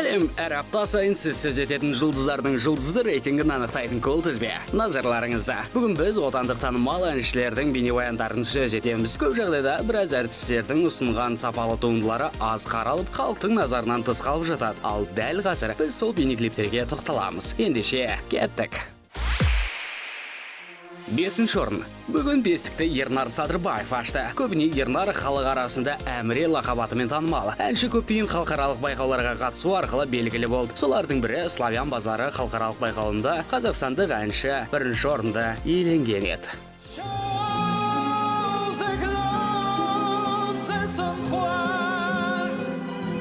Сәлем, әр апта сайын сіз сөз ететін жұлдыздардың жұлдызды рейтингін анықтайтын кол тізбе назарларыңызда. Бүгін біз отандық танымал әншілердің бейнебаяндарын сөз етеміз. Көп жағдайда біраз әртістердің ұсынған сапалы туындылары аз қаралып, халықтың назарынан тыс қалып жатады. Ал дәл қазір біз сол бейнеклиптерге тоқталамыз. Ендеше, кеттік. Бесінші орын. Бүгін бестікті Ернар Садырбаев ашты. Көбіне Ернар халық арасында Әміре лақап атымен танымал. Әнші көптеген халықаралық байқауларға қатысу арқылы белгілі болды. Солардың бірі Славян базары халықаралық байқауында қазақстандық әнші бірінші орынды иеленген еді. Choses écloses en toi,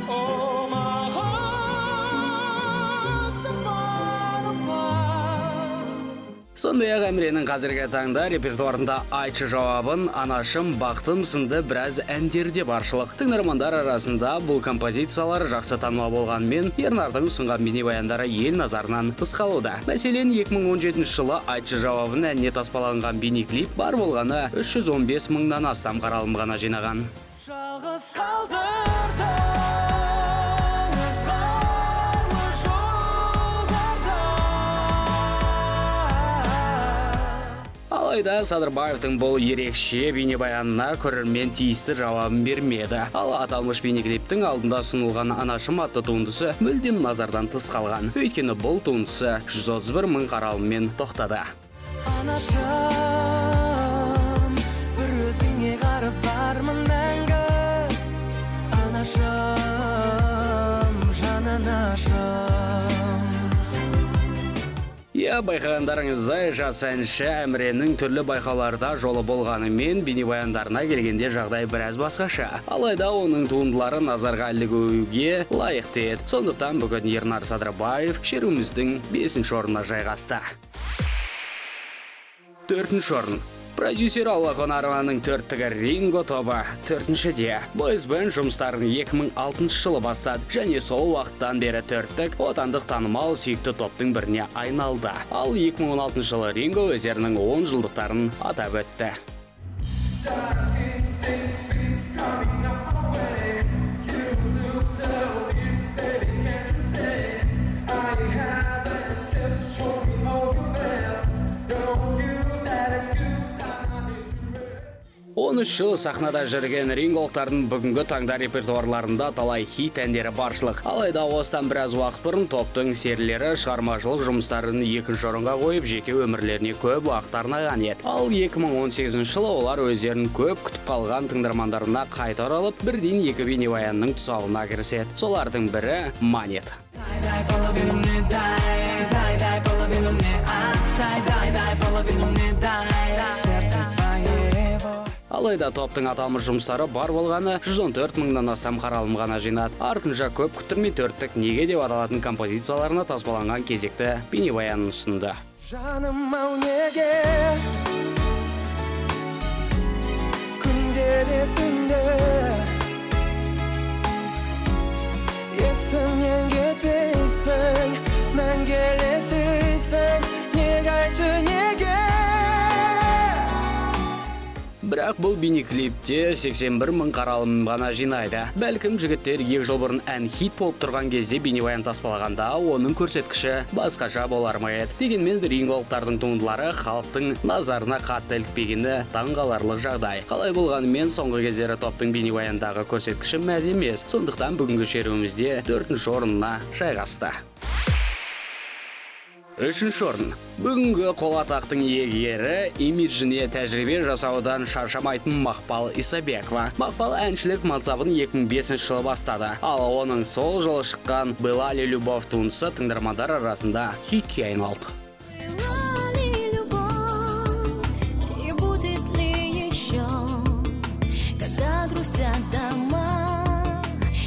oh ma rose de Bonaparte. Сондай-ақ Әміренің қазіргі таңда репертуарында «Айтшы жауабын», «Анашым», «Бақытым» сынды біраз әндері де баршылық. Тыңдармандар арасында бұл композициялар жақсы танымал болғанымен, Ернардың ұсынған бейнебаяндары ел назарынан тыс қалуда. Мәселен, 2017 жылы «Айтшы жауабын» әніне таспаланған бейнеклип бар болғаны 315 мыңнан астам қаралым ғана жинаған. Жалғыз қалдырдың ызғарлы жолдарда. Алайда Садырбаевтың бұл ерекше бейнебаянына көрермен тиісті жауабын бермеді. Ал аталмыш бейнеклиптің алдында ұсынылған «Анашым» атты туындысы мүлдем назардан тыс қалған. Өйткені бұл туындысы 131 мың қаралыммен тоқтады. Анашым, бір өзіңе қарыздармын мәңгі. Анашым, жан анашым. Иә, байқағандарыңыздай, жас әнші Әміренің түрлі байқауларда жолы болғанымен, бейнебаяндарына келгенде жағдай біраз басқаша. Алайда оның туындылары назарға ілігуге лайықты еді. Сондықтан бүгін Ернар Садырбаев шеруіміздің бесінші орнына жайғасты. Төртінші орын. Продюсер Алла Қонарованың төрттігі Ринго тобы төртіншіде. Boys Band жұмыстарын 2006 жылы бастады және сол уақыттан бері төрттік отандық танымал сүйікті топтың біріне айналды. Ал 2016 жылы Ринго өздерінің 10 жылдықтарын атап өтті. 13 жыл сахнада жүрген ринголықтардың бүгінгі таңда репертуарларында талай хит әндері баршылық. Алайда осыдан біраз уақыт бұрын топтың серілері шығармашылық жұмыстарын екінші орынға қойып, жеке өмірлеріне көп уақыт арнаған еді. Ал 2018 жылы олар өздерін көп күтіп қалған тыңдармандарына қайта оралып, бірден екі бейнебаянның тұсауына кіріседі. Солардың бірі «Манет». Дай, половину мне, дай, дай, дай, половину мне, отдай, дай, дай, половину мне, дай, сердце своего. Алайда топтың аталмыш жұмыстары бар болғаны 114 мыңнан астам қаралым ғана жинады. Артынша көп күттірмей төрттік «Неге» деп аталатын композицияларына таспаланған кезекті бейнебаянын ұсынды. Жаным ау, неге күнде де түнде есімнен кетпейсің, мәңгі елестейсің, неге, айтшы, неге? Бірақ бұл бейнеклипте 81 мың қаралым ғана жинайды. Бәлкім, жігіттер 2 жыл бұрын ән хит болып тұрған кезде бейнебаян таспалағанда оның көрсеткіші басқаша болар ма еді. Дегенмен ринголықтардың туындылары халықтың назарына қатты ілікпегені таңғаларлық жағдай. Қалай болғанымен, соңғы кездері топтың бейнебаяндағы көрсеткіші мәз емес. Сондықтан бүгінгі шеруімізде төртінші орнына жайғасты. Үшінші орын. Бүгінгі қола тақтың иегері имиджіне тәжірибе жасаудан шаршамайтын Мақпал Исабекова. Мақпал әншілік мансабын 2005 жылы бастады. Ал оның сол жылы шыққан «Была ли любовь» туындысы тыңдармандар арасында хитке айналды. Была ли любовь и будет ли еще, когда грустят дома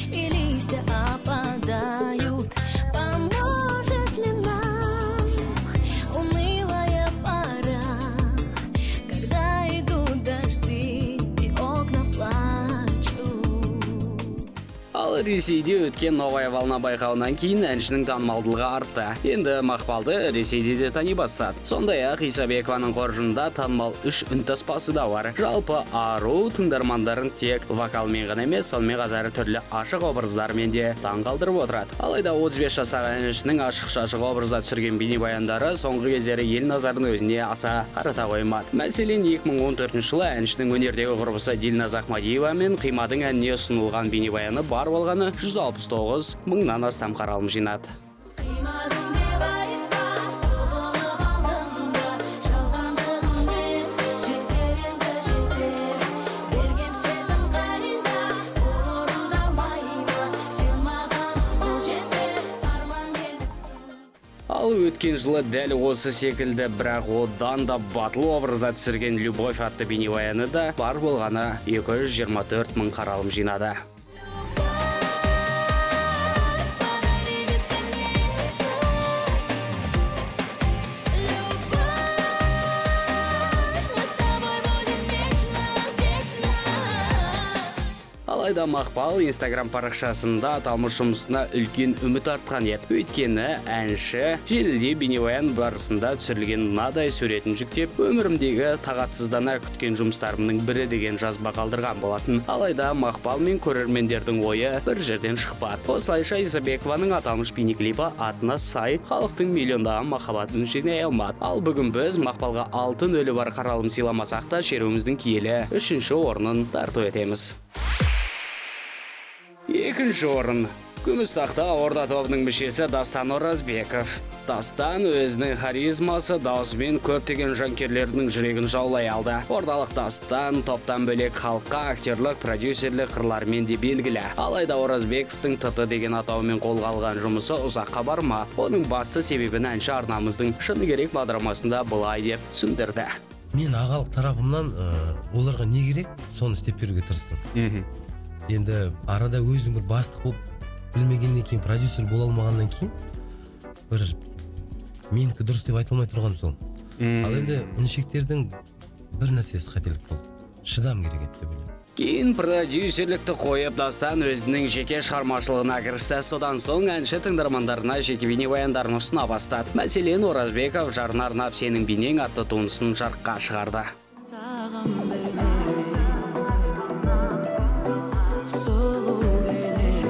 и листья опадают? Поможет ли нам унылая пора, когда идут дожди и окна плачут? Ал Ал Ресейде өткен «Новая волна» байқауынан кейін әншінің танымалдылығы артты. Енді Мақпалды Ресейде де тани бастады. Сондай-ақ Исабекованың қоржынында танымал үш үнтаспасы да бар. Жалпы, ару тыңдармандарын тек вокалмен ғана емес, сонымен қатар түрлі ашық образдармен де таңғалдырып отырады. Алайда 35 жастағы әншінің ашық шашық образда түсірген бейнебаяндары соңғы кездері ел назарын өзіне аса қарата қоймады. Мәселен, 2014 жылы әншінің өнердегі құрбысы Дильназ Ахмадиева мен «Қимадың» әніне ұсынылған бейнебаяны бар болғаны 169 мыңнан астам қаралым жинады. Қимадым деп айтпа, құбылып алдым да, жалғандығыңмен жетер енді, жетер. Берген сертің қайда, орындалмай ма? Сен маған қол жетпес арман келдіксің. Ал өткен жылы дәл осы секілді, бірақ одан да батыл образда түсірген «Любовь» атты бейнебаяны да бар болғаны 224 мың қаралым жинады. Любовь, подари бесконечность. Любовь, мы с тобой будем вечно, вечно. Алайда Мақпал Инстаграм парақшасында аталмыш жұмысына үлкен үміт артқан еді. Өйткені әнші желіде бейнебаян барысында түсірілген мынадай суретін жүктеп, «Өмірімдегі тағатсыздана күткен жұмыстарымның бірі» деген жазба қалдырған болатын. Алайда Мақпал мен көрермендердің ойы бір жерден шықпады. Осылайша, Исабекованың аталмыш бейнеклипі атына сай халықтың миллиондаған махаббатын жинай алмады. Ал бүгін біз Мақпалға алты нөлі бар қаралым сыйламасақ та, шеруіміздің киелі үшінші орнын тарту етеміз. Екінші орын. Күміс тақта Орда тобының мүшесі Дастан Оразбеков. Дастан өзінің харизмасы, даусымен көптеген жанкүйерлердің жүрегін жаулай алды. Ордалық Дастан топтан бөлек халыққа актерлік, продюсерлік қырларымен де белгілі. Алайда Оразбековтың ТТ деген атаумен қолға алған жұмысы ұзаққа бармады. Оның басты себебін әнші арнамыздың «Шыны керек» бағдарламасында былай деп түсіндірді. Мен ағалық тарапымнан оларға не керек, соны істеп беруге тырыстым. Енді арада өзің бір бастық болып білмегеннен кейін, продюсер бола алмағаннан кейін, бір менікі дұрыс деп айта алмай тұрғаным сол. Ал енді інішектердің бір нәрсесі қателік болды, шыдам керек еді деп ойлаймын. Кейін продюсерлікті қойып, Дастан өзінің жеке шығармашылығына кірісті. Содан соң әнші тыңдармандарына жеке бейнебаяндарын ұсына бастады. Мәселен, Оразбеков жарына арнап «Сенің бейнең» атты туындысын жарыққа шығарды. Саған бейнең, сұлу бейнең,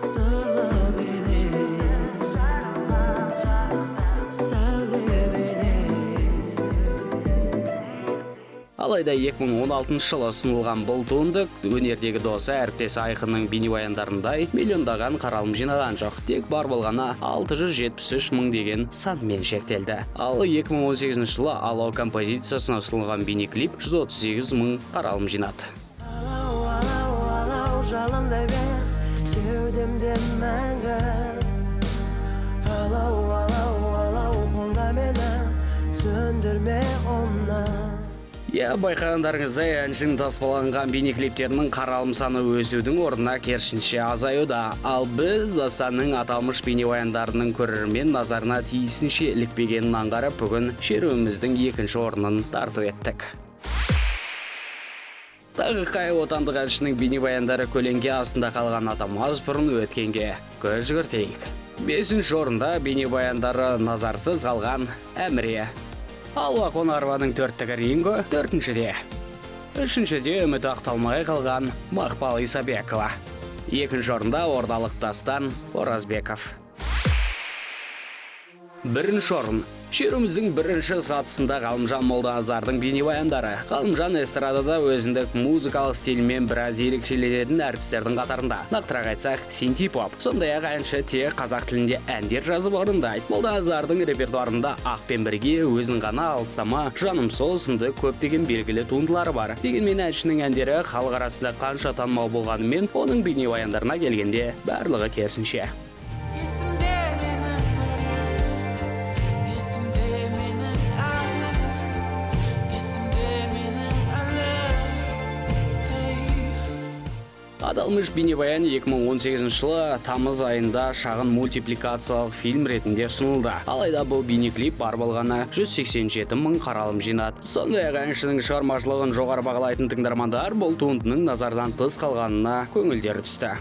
сырлы бейнең, сәуле бейнең. Алайда 2016 жылы ұсынылған бұл туынды өнердегі досы, әріптесі Айқынның бейнебаяндарындай миллиондаған қаралым жинаған жоқ. Тек бар болғаны 673 мың деген санмен шектелді. Ал 2018 жылы «Алау» композициясына ұсынылған бейнеклип 138 мың қаралым жинады. Алау, алау, алау, жалындай бер кеудемде мәңгі. Алау, алау, алау, қолда мені, сөндірме оны. Иә, байқағандарыңыздай, әншінің таспаланған бейнеклиптерінің қаралым саны өсудің орнына керісінше азаюда. Ал біз Дастанның аталмыш бейнебаяндарының көрермен назарына тиісінше ілікпегенін аңғарып, бүгін шеруіміздің екінші орнын тарту еттік. Тағы қай отандық әншінің бейнебаяндары көлеңке астында қалған, атамас бұрын өткенге көз жүгіртейік. Бесінші орында бейнебаяндары назарсыз қалған Әміре. Алуа Қонарованың төрттігі Ринго төртіншіде. Үшіншіде үміті ақталмай қалған Мақпал Исабекова. Екінші орында ордалық Дастан Оразбеков. Бірінші орын. Шеруіміздің бірінші сатысында Ғалымжан Молданазардың бейнебаяндары. Ғалымжан эстрадада өзіндік музыкалық стилімен біраз ерекшеленетін әртістердің қатарында. Нақтырақ айтсақ, синти-поп. Сондай-ақ әнші тек қазақ тілінде әндер жазып орындайды. Молданазардың репертуарында «Ақпен бірге», «Өзің ғана алыстама», «Жаным сол» сынды көптеген белгілі туындылары бар. Дегенмен әншінің әндері халық арасында қанша танымал болғанымен, оның бейнебаяндарына келгенде барлығы керісінше. Есімде менің, есімде менің әлі, есімде менің әлі, ей. Аталмыш Аталмыш бейнебаян 2018 жылы тамыз айында шағын мультипликациялық фильм ретінде ұсынылды. Алайда бұл бейнеклип бар болғаны 187 мың қаралым жинады. Сондай-ақ әншінің шығармашылығын жоғары бағалайтын тыңдармандар бұл туындының назардан тыс қалғанына көңілдері түсті.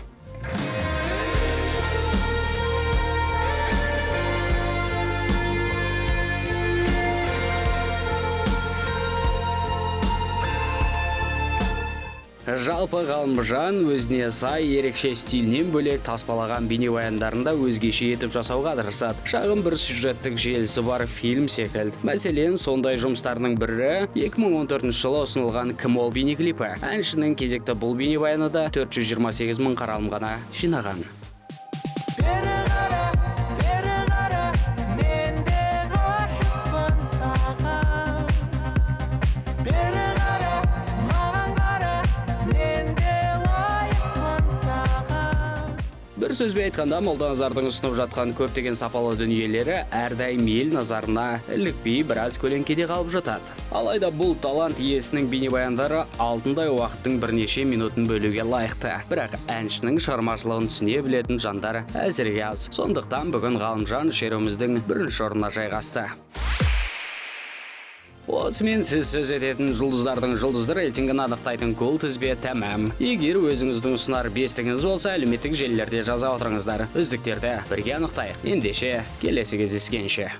Жалпы, Ғалымжан өзіне сай ерекше стилінен бөлек, таспалаған бейнебаяндарын да өзгеше етіп жасауға тырысады. Шағын бір сюжеттік желісі бар фильм секілді. Мәселен, сондай жұмыстарының бірі 2014 жылы ұсынылған «Кім ол» бейнеклипі. Әншінің кезекті бұл бейнебаяны да 428 мың қаралым ғана жинаған. Бері қара, бері қара, мен де ғашықпын саған. Бері қара, маған қара, мен де лайықпын саған. Бір сөзбен айтқанда, Молданазардың ұсынып жатқан көптеген сапалы дүниелері әрдайым ел назарына ілікпей, біраз көлеңкеде қалып жатады. Алайда бұл талант иесінің бейнебаяндары алтындай уақыттың бірнеше минутын бөлуге лайықты. Бірақ әншінің шығармашылығын түсіне білетін жандар әзірге аз. Сондықтан бүгін Ғалымжан шеруіміздің бірінші орнына жайғасты. Осымен сіз сөз ететін жұлдыздардың жұлдызды рейтингін анықтайтын кул тізбе тәмам. Егер өзіңіздің ұсынар бестігіңіз болса, әлеуметтік желілерде жаза отырыңыздар. Үздіктерді бірге анықтайық. Ендеше, келесі кездескенше.